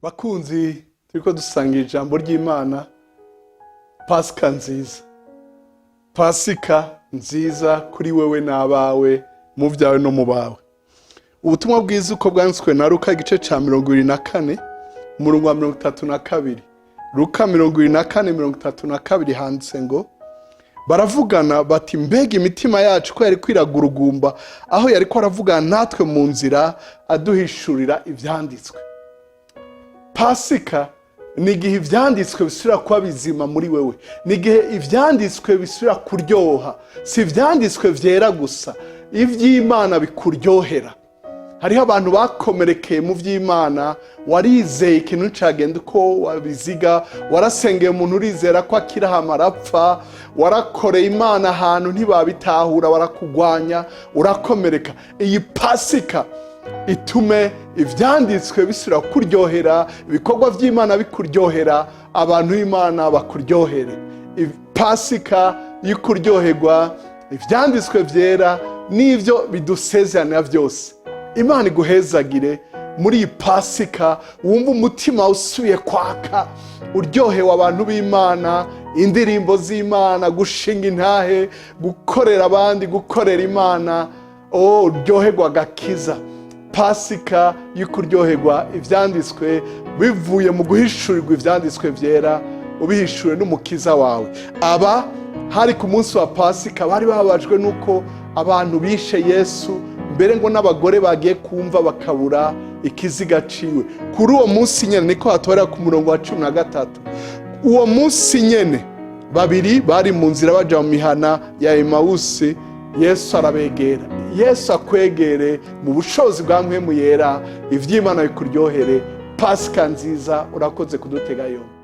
Bakunzi turiko dusangira ijambo ry'Imana, Pasika nziza, Pasika nziza kuri wewe n'abawe, mu byawe no mu bawe. Ubutumwa bwiza uko bwanditswe na Luka, igice ca 24, umurongo wa 32. Luka 24:32, handitse ngo: "Baravugana bati: 'Mbega imitima yacu ko yari kwiragurugumba aho yari ko aravugana natwe mu nzira, aduhishurira ivyanditswe?'" Pasika ni igihe ivyanditswe bisubira kuba bizima muri wewe, ni igihe ivyanditswe bisubira kuryoha. Si ivyanditswe vyera gusa, ivy'Imana bikuryohera. Hariho abantu bakomerekeye mu vy'Imana. Warizeye ikintu cagenda uko wabiziga, warasengeye umuntu urizera ko akira, hama arapfa. Warakoreye Imana ahantu ntibabitahura, barakugwanya, urakomereka. Iyi Pasika itume ivyanditswe bisubira kuryohera, ibikorwa vy'Imana bikuryohera, abantu b'Imana bakuryohere. Pasika y'ukuryoherwa ivyanditswe vyera n'ivyo bidusezeranira vyose. Imana iguhezagire muri iyi Pasika, wumva umutima usubiye kwaka, uryohewe, abantu b'Imana, indirimbo z'Imana, gushinga intahe, gukorera abandi, gukorera Imana. Oh, uryoherwa agakiza. Pasika y'ukuryoherwa ivyanditswe bivuye mu guhishurirwa ivyanditswe vyera, ubihishuriwe n'Umukiza wawe. Aba hari ku munsi wa Pasika, bari bababajwe n'uko abantu bishe Yesu, mbere ngo n'abagore bagiye kumva bakabura ikiziga ciwe. Kuri uwo munsi nyene, niko hatorera ku murongo wa 13, uwo munsi nyene babiri bari mu nzira baja mu mihana ya Emawusi, Yesu arabegera. Yesu akwegere mu bushobozi bwa Mpwemu Yera, ivy'Imana bikuryohere. Pasika nziza, urakoze kudutega yombi.